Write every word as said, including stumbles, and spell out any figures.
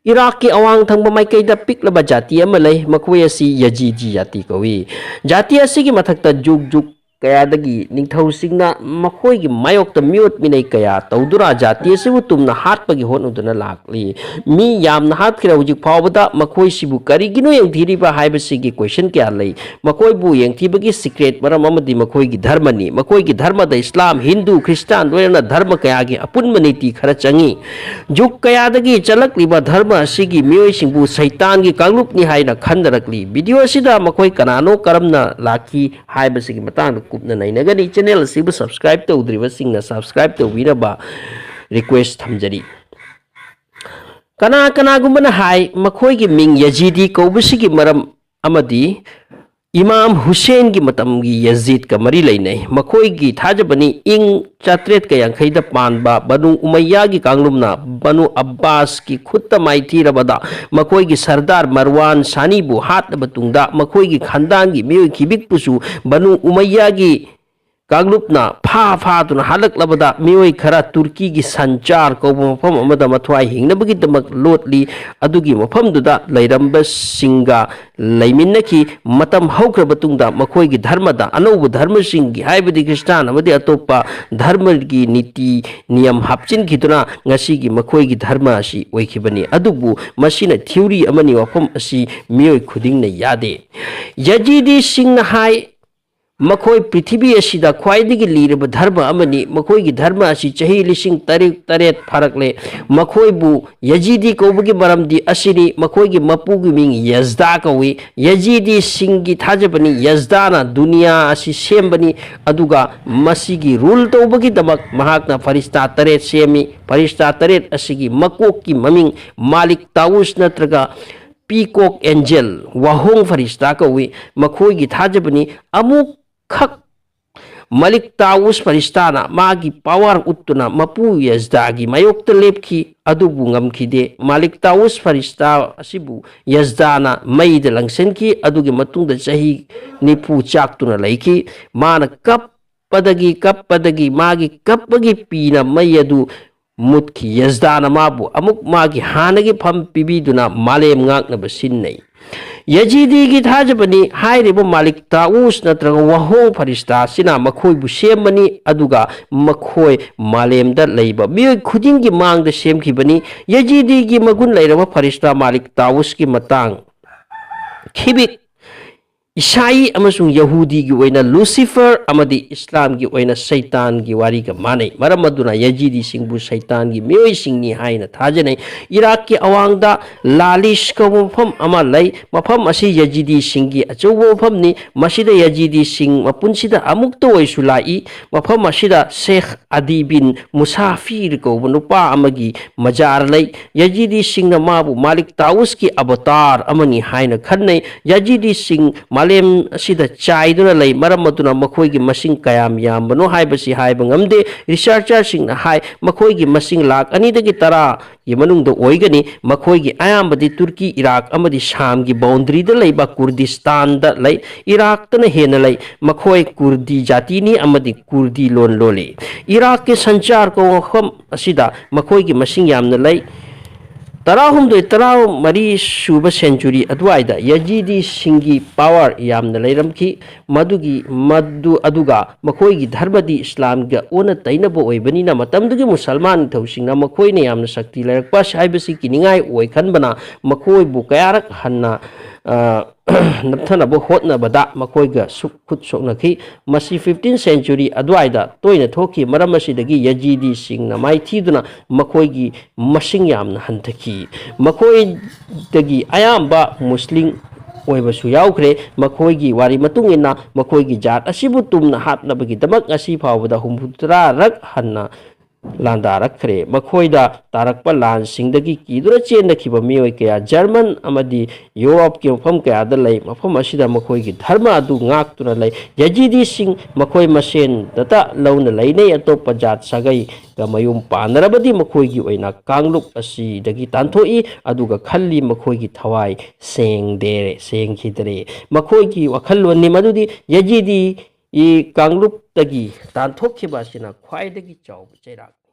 ꯏꯔꯥꯛꯀꯤ ꯑꯋꯥꯡ ꯊꯪꯕ ꯃꯥꯏꯀꯩꯗ ꯄꯤꯛꯂꯕ ꯖꯥꯇꯤ ꯑꯃ ꯂꯩ, ꯃꯈꯣꯏ ꯑꯁꯤ ꯌꯖꯤꯗꯤ ꯖꯥꯇꯤ ꯀꯧꯏ꯫ ꯖꯥꯇꯤ ꯑꯁꯤꯒꯤ ꯃꯊꯛꯇ ꯖꯨꯛ ꯖꯨꯛ ꯀꯌꯥꯗꯒꯤ ꯅꯤꯡꯊꯧꯁꯤꯡꯅ ꯃꯈꯣꯏꯒꯤ ꯃꯥꯌꯣꯛꯇ ꯃꯤꯑꯣꯠ ꯃꯤꯅꯩ ꯀꯌꯥ ꯇꯧꯗꯨꯅ ꯖꯥꯇꯤ ꯑꯁꯤꯕꯨ ꯇꯨꯝꯅ ꯍꯥꯠꯄꯒꯤ ꯍꯣꯠꯅꯗꯨꯅ ꯂꯥꯛꯂꯤ꯫ ꯃꯤ ꯌꯥꯝꯅ ꯍꯥꯠꯈ꯭ꯔꯦ꯫ ꯍꯧꯖꯤꯛ ꯐꯥꯎꯕꯗ ꯃꯈꯣꯏꯁꯤꯕꯨ ꯀꯔꯤꯒꯤꯅꯣ ꯌꯦꯡꯊꯤꯔꯤꯕ ꯍꯥꯏꯕꯁꯤꯒꯤ ꯀꯣꯏꯁꯟ ꯀꯌꯥ ꯂꯩ꯫ ꯃꯈꯣꯏꯕꯨ ꯌꯦꯡꯊꯤꯕꯒꯤ ꯁꯤꯀ꯭ꯔꯦꯠ ꯃꯔꯝ ꯑꯃꯗꯤ ꯃꯈꯣꯏꯒꯤ ꯙꯔꯃꯅꯤ꯫ ꯃꯈꯣꯏꯒꯤ ꯙꯔꯃꯗ ꯏꯁꯂꯥꯝ, ꯍꯤꯟꯗꯨ, ꯈ꯭ꯔꯤꯁꯇꯥꯟ ꯂꯣꯏꯅꯅ ꯙꯔꯃ ꯀꯌꯥꯒꯤ ꯑꯄꯨꯟꯕ ꯅꯤꯇꯤ ꯈꯔ ꯆꯪꯏ꯫ ꯖꯨꯛ ꯀꯌꯥꯗꯒꯤ ꯆꯠꯂꯛꯂꯤꯕ ꯙꯔꯃ ꯑꯁꯤꯒꯤ ꯃꯤꯑꯣꯏꯁꯤꯡꯕꯨ ꯁꯩꯇꯥꯟꯒꯤ ꯀꯥꯡꯂꯨꯞꯅꯤ ꯍꯥꯏꯅ ꯈꯟꯅꯔꯛꯂꯤ꯫ ꯚꯤꯗꯤꯑꯣ ꯑꯁꯤꯗ ꯃꯈꯣꯏ ꯀꯅꯥꯅꯣ, ꯀꯔꯝꯅ ꯂꯥꯛꯈꯤ ꯍꯥꯏꯕꯁꯤꯒꯤ ꯃꯇꯥꯡꯗ ꯀꯨꯞꯅ ꯅꯩꯅꯒꯅꯤ꯫ ꯆꯦꯅꯦꯜ ꯑꯁꯤꯕꯨ ꯁꯕꯁꯀ꯭ꯔꯥꯏꯕ ꯇꯧꯗ꯭ꯔꯤꯕꯁꯤꯡꯅ ꯁꯕꯁꯀ꯭ꯔꯥꯏꯕ ꯇꯧꯕꯤꯅꯕ ꯔꯤꯀ꯭ꯋꯦꯁ ꯊꯝꯖꯔꯤ꯫ ꯀꯅꯥ ꯀꯅꯥꯒꯨꯝꯕꯅ ꯍꯥꯏ, ꯃꯈꯣꯏꯒꯤ ꯃꯤꯡ ꯌꯖꯤꯗꯤ ꯀꯧꯕꯁꯤꯒꯤ ꯃꯔꯝ ꯑꯃꯗꯤ ꯏꯃꯥꯝ ꯍꯨꯁꯦꯟꯒꯤ ꯃꯇꯝꯒꯤ ꯌꯖꯤꯗꯀ ꯃꯔꯤ ꯂꯩꯅꯩ꯫ ꯃꯈꯣꯏꯒꯤ ꯊꯥꯖꯕꯅꯤ ꯏꯪ ꯆꯥꯇ꯭ꯔꯦꯠꯀ ꯌꯥꯡꯈꯩꯗ ꯄꯥꯟꯕ ꯕꯅꯨ ꯎꯃꯩꯌꯥꯒꯤ ꯀꯥꯡꯂꯨꯞꯅ ꯕꯅꯨ ꯑब्ꯕꯥꯁꯀꯤ ꯈꯨꯠꯇ ꯃꯥꯏꯊꯤꯔꯕꯗ ꯃꯈꯣꯏꯒꯤ ꯁꯔꯗꯥꯔ ꯃꯔꯋꯥꯟ ꯁꯥꯅꯤꯕꯨ ꯍꯥꯠꯂꯕ ꯇꯨꯡꯗ ꯃꯈꯣꯏꯒꯤ ꯈꯥꯟꯗꯥꯟꯒꯤ ꯃꯤꯑꯣꯏ ꯈꯤꯕꯤꯛꯄꯨꯁꯨ ꯕꯅꯨ ꯎꯃꯩꯌꯥꯒꯤ ꯀꯥꯡꯂꯨꯞꯅ ꯐꯥ ꯐꯥꯗꯨꯅ ꯍꯜꯂꯛꯂꯕꯗ ꯃꯤꯑꯣꯏ ꯈꯔ ꯇꯨꯔꯀꯤꯒꯤ ꯁꯟꯆꯥꯔ ꯀꯧꯕ ꯃꯐꯝ ꯑꯃꯗ ꯃꯊ꯭ꯋꯥꯏ ꯍꯤꯡꯅꯕꯒꯤꯗꯃꯛ ꯂꯣꯠꯂꯤ꯫ ꯑꯗꯨꯒꯤ ꯃꯐꯝꯗꯨꯗ ꯂꯩꯔꯝꯕꯁꯤꯡꯒ ꯂꯩꯃꯤꯟꯅꯈꯤ꯫ ꯃꯇꯝ ꯍꯧꯈ꯭ꯔꯕ ꯇꯨꯡꯗ ꯃꯈꯣꯏꯒꯤ ꯙꯔꯃꯗ ꯑꯅꯧꯕ ꯙꯔꯃꯁꯤꯡꯒꯤ, ꯍꯥꯏꯕꯗꯤ ꯈ꯭ꯔꯤꯁꯇꯥꯟ ꯑꯃꯗꯤ ꯑꯇꯣꯞꯄ ꯙꯔꯃꯒꯤ ꯅꯤꯇꯤ ꯅꯤꯌꯝ ꯍꯥꯞꯆꯤꯟꯈꯤꯗꯨꯅ ꯉꯁꯤꯒꯤ ꯃꯈꯣꯏꯒꯤ ꯙꯔꯃ ꯑꯁꯤ ꯑꯣꯏꯈꯤꯕꯅꯤ꯫ ꯑꯗꯨꯕꯨ ꯃꯁꯤꯅ ꯊꯤꯑꯣꯔꯤ ꯑꯃꯅꯤ, ꯋꯥꯐꯝ ꯑꯁꯤ ꯃꯤꯑꯣꯏ ꯈꯨꯗꯤꯡꯅ ꯌꯥꯗꯦ꯫ ꯌꯖꯤꯗꯤꯁꯤꯡꯅ ꯍꯥꯏ, ꯃꯈꯣꯏ ꯄ꯭ꯔꯤꯊꯤꯕꯤ ꯑꯁꯤꯗ ꯈ꯭ꯋꯥꯏꯗꯒꯤ ꯂꯤꯔꯕ ꯙꯔꯃ ꯑꯃꯅꯤ꯫ ꯃꯈꯣꯏꯒꯤ ꯙꯔꯃ ꯑꯁꯤ ꯆꯍꯤ ꯂꯤꯁꯤꯡ ꯇꯔꯦꯠ, ꯇꯔꯦꯠ ꯐꯥꯔꯛꯂꯦ꯫ ꯃꯈꯣꯏꯕꯨ ꯌꯖꯤꯗꯤ ꯀꯧꯕꯒꯤ ꯃꯔꯝꯗꯤ ꯑꯁꯤꯅꯤ, ꯃꯈꯣꯏꯒꯤ ꯃꯄꯨꯒꯤ ꯃꯤꯡ ꯌꯖꯗꯥ ꯀꯧꯏ꯫ ꯌꯖꯤꯗꯤꯁꯤꯡꯒꯤ ꯊꯥꯖꯕꯅꯤ ꯌꯖꯗꯥꯅ ꯗꯨꯅꯤꯌꯥ ꯑꯁꯤ ꯁꯦꯝꯕꯅꯤ, ꯑꯗꯨꯒ ꯃꯁꯤꯒꯤ ꯔꯨꯜ ꯇꯧꯕꯒꯤꯗꯃꯛ ꯃꯍꯥꯛꯅ ꯐꯔꯤꯁꯇꯥ ꯇꯔꯦꯠ ꯁꯦꯝꯃꯤ꯫ ꯐꯔꯤꯁꯇꯥ ꯇꯔꯦꯠ ꯑꯁꯤꯒꯤ ꯃꯀꯣꯛꯀꯤ ꯃꯃꯤꯡ ꯃꯥꯂꯤꯛ ꯇꯥꯎꯁ ꯅꯠꯇ꯭ꯔꯒ ꯄꯤꯀꯣꯛ ꯑꯦꯟꯖꯦꯜ, ꯋꯥꯍꯣꯡ ꯐꯔꯤꯁꯇꯥ ꯀꯧꯏ꯫ ꯃꯈꯣꯏꯒꯤ ꯊꯥꯖꯕꯅꯤ ꯑꯃꯨꯛꯈꯛ ꯃꯥꯂꯤꯛ ꯇꯥꯎꯁ ꯐꯔꯤꯁꯇꯥꯅ ꯃꯥꯒꯤ ꯄꯥꯋꯔ ꯎꯠꯇꯨꯅ ꯃꯄꯨ ꯌꯖꯗꯥꯒꯤ ꯃꯥꯌꯣꯛꯇ ꯂꯦꯞꯈꯤ, ꯑꯗꯨꯕꯨ ꯉꯝꯈꯤꯗꯦ꯫ ꯃꯥꯂꯤꯛ ꯇꯥꯎꯁ ꯐꯔꯤꯁꯇꯥ ꯑꯁꯤꯕꯨ ꯌꯖꯗꯥꯅ ꯃꯩꯗ ꯂꯪꯁꯤꯟꯈꯤ꯫ ꯑꯗꯨꯒꯤ ꯃꯇꯨꯡꯗ ꯆꯍꯤ ꯅꯤꯐꯨ ꯆꯥꯛꯇꯨꯅ ꯂꯩꯈꯤ꯫ ꯃꯥꯅ ꯀꯞꯄꯗꯒꯤ, ꯀꯞꯄꯗꯒꯤ, ꯃꯥꯒꯤ ꯀꯞꯄꯒꯤ ꯄꯤꯅ ꯃꯩ ꯑꯗꯨ ꯃꯨꯠꯈꯤ꯫ ꯌꯖꯗꯥꯅ ꯃꯥꯕꯨ ꯑꯃꯨꯛ ꯃꯥꯒꯤ ꯍꯥꯟꯅꯒꯤ ꯐꯝ ꯄꯤꯕꯤꯗꯨꯅ ꯃꯥꯂꯦꯝ ꯉꯥꯛꯅꯕ ꯁꯤꯟꯅꯩ꯫ ꯌꯖꯤꯗꯤꯒꯤ ꯊꯥꯖꯕꯅꯤ ꯍꯥꯏꯔꯤꯕ ꯃꯥꯂꯤꯛ ꯇꯥꯎꯁ ꯅꯠꯇ꯭ꯔꯒ ꯋꯥꯍꯣꯡ ꯐꯔꯤꯁꯇꯥ ꯑꯁꯤꯅ ꯃꯈꯣꯏꯕꯨ ꯁꯦꯝꯕꯅꯤ, ꯑꯗꯨꯒ ꯃꯈꯣꯏ ꯃꯥꯂꯦꯝꯗ ꯂꯩꯕ ꯃꯤꯑꯣꯏ ꯈꯨꯗꯤꯡꯒꯤ ꯃꯥꯡꯗ ꯁꯦꯝꯈꯤꯕꯅꯤ꯫ ꯌꯖꯤꯗꯤꯒꯤ ꯃꯒꯨꯟ ꯂꯩꯔꯕ ꯐꯔꯤꯁꯇꯥ ꯃꯥꯂꯤꯛ ꯇꯥꯎꯁꯀꯤ ꯃꯇꯥꯡ ꯈꯤꯕꯤꯛ ꯏꯁꯥꯏ ꯑꯃꯁꯨꯡ ꯌꯍꯨꯗꯤꯒꯤ ꯑꯣꯏꯅ ꯂꯨꯁꯤꯐꯔ ꯑꯃꯗꯤ ꯏꯁꯂꯥꯝꯒꯤ ꯑꯣꯏꯅ ꯁꯩꯇꯥꯟꯒꯤ ꯋꯥꯔꯤꯒ ꯃꯥꯟꯅꯩ꯫ ꯃꯔꯝ ꯑꯗꯨꯅ ꯌꯖꯤꯗꯤꯁꯤꯡꯕꯨ ꯁꯩꯇꯥꯟꯒꯤ ꯃꯤꯑꯣꯏꯁꯤꯡꯅꯤ ꯍꯥꯏꯅ ꯊꯥꯖꯅꯩ꯫ ꯏꯔꯥꯛꯀꯤ ꯑꯋꯥꯡꯗ ꯂꯥꯂꯤꯁ ꯀꯧꯕ ꯃꯐꯝ ꯑꯃ ꯂꯩ꯫ ꯃꯐꯝ ꯑꯁꯤ ꯌꯖꯤꯗꯤꯁꯤꯡꯒꯤ ꯑꯆꯧꯕ ꯃꯐꯝꯅꯤ꯫ ꯃꯁꯤꯗ ꯌꯖꯤꯗꯤꯁꯤꯡ ꯃꯄꯨꯟꯁꯤꯗ ꯑꯃꯨꯛꯇ ꯑꯣꯏꯁꯨ ꯂꯥꯛꯏ꯫ ꯃꯐꯝ ꯑꯁꯤꯗ ꯁꯦꯈ ꯑꯗꯤ ꯕꯤꯟ ꯃꯨꯁꯥꯐꯤꯔ ꯀꯧꯕ ꯅꯨꯄꯥ ꯑꯃꯒꯤ ꯃꯖꯥꯔ ꯂꯩ꯫ ꯌꯖꯤꯗꯤꯁꯤꯡꯅ ꯃꯥꯕꯨ ꯃꯥꯂꯤꯛ ꯇꯥꯎꯁꯀꯤ ꯑꯕꯇꯥꯔ ꯑꯃꯅꯤ ꯍꯥꯏꯅ ꯈꯟꯅꯩ꯫ ꯌꯖꯤꯗꯤꯁꯤꯡ ꯃꯥꯂꯦꯝ ꯑꯁꯤꯗ ꯆꯥꯏꯗꯨꯅ ꯂꯩ꯫ ꯃꯔꯝ ꯑꯗꯨꯅ ꯃꯈꯣꯏꯒꯤ ꯃꯁꯤꯡ ꯀꯌꯥꯝ ꯌꯥꯝꯕꯅꯣ ꯍꯥꯏꯕꯁꯤ ꯍꯥꯏꯕ ꯉꯝꯗꯦ꯫ ꯔꯤꯁꯔꯆꯔꯁꯤꯡꯅ ꯍꯥꯏ ꯃꯈꯣꯏꯒꯤ ꯃꯁꯤꯡ ꯂꯥꯈ ꯑꯅꯤꯗꯒꯤ ꯇꯔꯥꯒꯤ ꯃꯅꯨꯡꯗ ꯑꯣꯏꯒꯅꯤ꯫ ꯃꯈꯣꯏꯒꯤ ꯑꯌꯥꯝꯕꯗꯤ ꯇꯨꯔꯀꯤ, ꯏꯔꯥꯛ ꯑꯃꯗꯤ ꯁꯥꯝꯒꯤ ꯕꯥꯎꯟꯗꯔꯤꯗ ꯂꯩꯕ ꯀꯨꯔꯗꯤꯁꯇꯥꯟꯗ ꯂꯩ꯫ ꯏꯔꯥꯛꯇꯅ ꯍꯦꯟꯅ ꯂꯩ꯫ ꯃꯈꯣꯏ ꯀꯨꯔꯗꯤ ꯖꯥꯇꯤꯅꯤ ꯑꯃꯗꯤ ꯀꯨꯔꯗꯤ ꯂꯣꯟ ꯂꯣꯜꯂꯤ꯫ ꯏꯔꯥꯛꯀꯤ ꯁꯟꯆꯥꯔ ꯀꯧꯕ ꯃꯐꯝ ꯑꯁꯤꯗ ꯃꯈꯣꯏꯒꯤ ꯃꯁꯤꯡ ꯌꯥꯝꯅ ꯂꯩ꯫ ꯇꯔꯥꯍꯨꯝꯗꯣꯏ, ꯇꯔꯥꯃꯔꯤ ꯁꯨꯕ ꯁꯦꯟꯆꯨꯔꯤ ꯑꯗꯨꯋꯥꯏꯗ ꯌꯖꯤꯗꯤꯁꯤꯡꯒꯤ ꯄꯥꯋꯔ ꯌꯥꯝꯅ ꯂꯩꯔꯝꯈꯤ꯫ ꯃꯗꯨꯒꯤ, ꯃꯗꯨ, ꯑꯗꯨꯒ ꯃꯈꯣꯏꯒꯤ ꯙꯔꯃꯗꯤ ꯏꯁꯂꯥꯝꯒ ꯑꯣꯟꯅ ꯇꯩꯅꯕ ꯑꯣꯏꯕꯅꯤꯅ ꯃꯇꯝꯗꯨꯒꯤ ꯃꯨꯁꯜꯃꯥꯟ ꯅꯤꯡꯊꯧꯁꯤꯡꯅ ꯃꯈꯣꯏꯅ ꯌꯥꯝꯅ ꯁꯛꯇꯤ ꯂꯩꯔꯛꯄ ꯍꯥꯏꯕꯁꯤ ꯀꯤꯅꯤꯡꯉꯥꯏ ꯑꯣꯏ ꯈꯟꯕꯅ ꯃꯈꯣꯏꯕꯨ ꯀꯌꯥꯔꯛ ꯍꯟꯅ, ꯑ, ꯅꯞꯊꯅꯕ ꯍꯣꯠꯅꯕꯗ ꯃꯈꯣꯏꯒ ꯁꯨꯛ-, ꯈꯨꯠ ꯁꯣꯛꯅꯈꯤ꯫ ꯃꯁꯤ ꯐꯤꯐꯇꯤꯟ ꯁꯦꯟꯆꯨꯔꯤ ꯑꯗꯨꯋꯥꯏꯗ ꯇꯣꯏꯅ ꯊꯣꯛꯈꯤ꯫ ꯃꯔꯝ ꯑꯁꯤꯗꯒꯤ ꯌꯖꯤꯗꯤꯁꯤꯡꯅ ꯃꯥꯏꯊꯤꯗꯨꯅ ꯃꯈꯣꯏꯒꯤ ꯃꯁꯤꯡ ꯌꯥꯝꯅ ꯍꯟꯊꯈꯤ꯫ ꯃꯈꯣꯏꯗꯒꯤ ꯑꯌꯥꯝꯕ ꯃꯨꯁꯂꯤꯝ ꯑꯣꯏꯕꯁꯨ ꯌꯥꯎꯈ꯭ꯔꯦ꯫ ꯃꯈꯣꯏꯒꯤ ꯋꯥꯔꯤ ꯃꯇꯨꯡ ꯏꯟꯅ ꯃꯈꯣꯏꯒꯤ ꯖꯥꯠ ꯑꯁꯤꯕꯨ ꯇꯨꯝꯅ ꯍꯥꯠꯅꯕꯒꯤꯗꯃꯛ ꯉꯁꯤ ꯐꯥꯎꯕꯗ ꯍꯨꯝꯐꯨꯇꯔꯥ ꯔꯛ ꯍꯟꯅ ꯂꯥꯟꯗꯥꯔꯛꯈ꯭ꯔꯦ꯫ ꯃꯈꯣꯏꯗ ꯇꯥꯔꯛꯄ ꯂꯥꯟꯁꯤꯡꯗꯒꯤ ꯀꯤꯗꯨꯅ ꯆꯦꯟꯅꯈꯤꯕ ꯃꯤꯑꯣꯏ ꯀꯌꯥ ꯖꯔꯃꯟ ꯑꯃꯗꯤ ꯌꯨꯔꯣꯞꯀꯤ ꯃꯐꯝ ꯀꯌꯥꯗ ꯂꯩ꯫ ꯃꯐꯝ ꯑꯁꯤꯗ ꯃꯈꯣꯏꯒꯤ ꯙꯔꯃ ꯑꯗꯨ ꯉꯥꯛꯇꯨꯅ ꯂꯩ꯫ ꯌꯖꯤꯗꯤꯁꯤꯡ ꯃꯈꯣꯏ ꯃꯁꯦꯟꯗꯇ ꯂꯧꯅ ꯂꯩꯅꯩ꯫ ꯑꯇꯣꯞꯄ ꯖꯥꯠ ꯁꯥꯒꯩꯒ ꯃꯌꯨꯝ ꯄꯥꯟꯅꯔꯕꯗꯤ ꯃꯈꯣꯏꯒꯤ ꯑꯣꯏꯅ ꯀꯥꯡꯂꯨꯞ ꯑꯁꯤꯗꯒꯤ ꯇꯥꯟꯊꯣꯛꯏ, ꯑꯗꯨꯒ ꯈꯜꯂꯤ ꯃꯈꯣꯏꯒꯤ ꯊꯋꯥꯏ ꯁꯦꯡꯗꯦ, ꯁꯦꯡꯈꯤꯗ꯭ꯔꯦ꯫ ꯃꯈꯣꯏꯒꯤ ꯋꯥꯈꯜꯂꯣꯟꯅꯤ ꯃꯗꯨꯗꯤ ꯌꯖꯤꯗꯤ ꯀꯥꯡꯂꯨꯞꯇꯒꯤ ꯇꯥꯟꯊꯣꯛꯈꯤꯕ ꯑꯁꯤꯅ ꯈ꯭ꯋꯥꯏꯗꯒꯤ ꯆꯥꯎꯕ ꯆꯩꯔꯥꯛꯅꯤ꯫